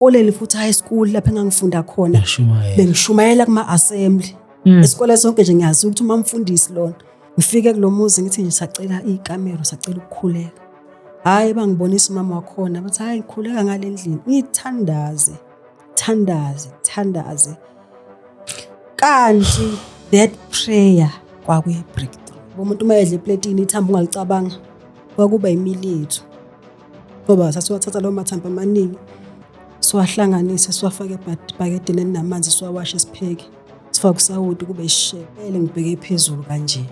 Esikoleni futhi, high school lapho engangifunda khona, Uyashumayela. Bengishumayela kuma-assembly esikole sonke nje. Ngiyazi ukuthi uma mfundisi lona, ngifike kulo muzi, ngithi nje sacela ikamero, sacela ukukhuleka. Hhayi, bangibonisa umama wakhona, bathi hhayi, ngikhuleka ngale ndlini, ngithandaze, thandaze, thandaze. Kanti that prayer kwakuyi-breakthrough. Umuntu uma edla epletini ithambo, ungalicabanga, kwakuba imili yethu, ngoba sasiwathatha lawo mathambo amaningi, siwahlanganise, siwafake ebhakedeni elinamanzi, siwawashe, sipheke, sifake usawoti, kube isishebele. Ngibheke phezulu kanje,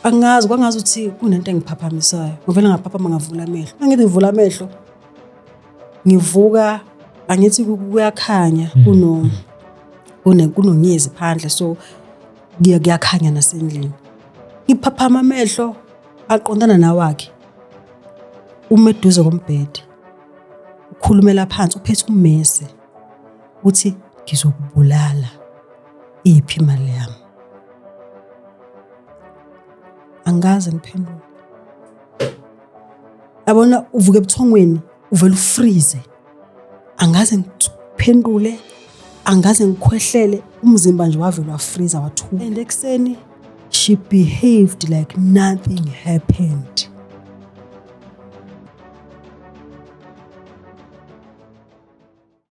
angazi, kwangazi ukuthi kunento engiphaphamisayo. Ngivele ngaphaphama, ngavula amehlo. Mangithi ngivula amehlo, ngivuka, angithi kuyakhanya, kunonyezi phandle, so kuyakhanya nasendlini. Ngiphaphama, amehlo aqondana nawakhe, uma eduze kombhede, ukhulumela phansi, uphethe ummese, uthi, "Ngizokubulala, iphi imali yami?" Angikaze ngiphendule. Yabona, uvuka ebuthongweni, uvele ufreeze. Angaze ngiphendule, angaze ngikhwehlele, umzimba nje wavele wafreeza, wathuka. And ekuseni she behaved like nothing happened.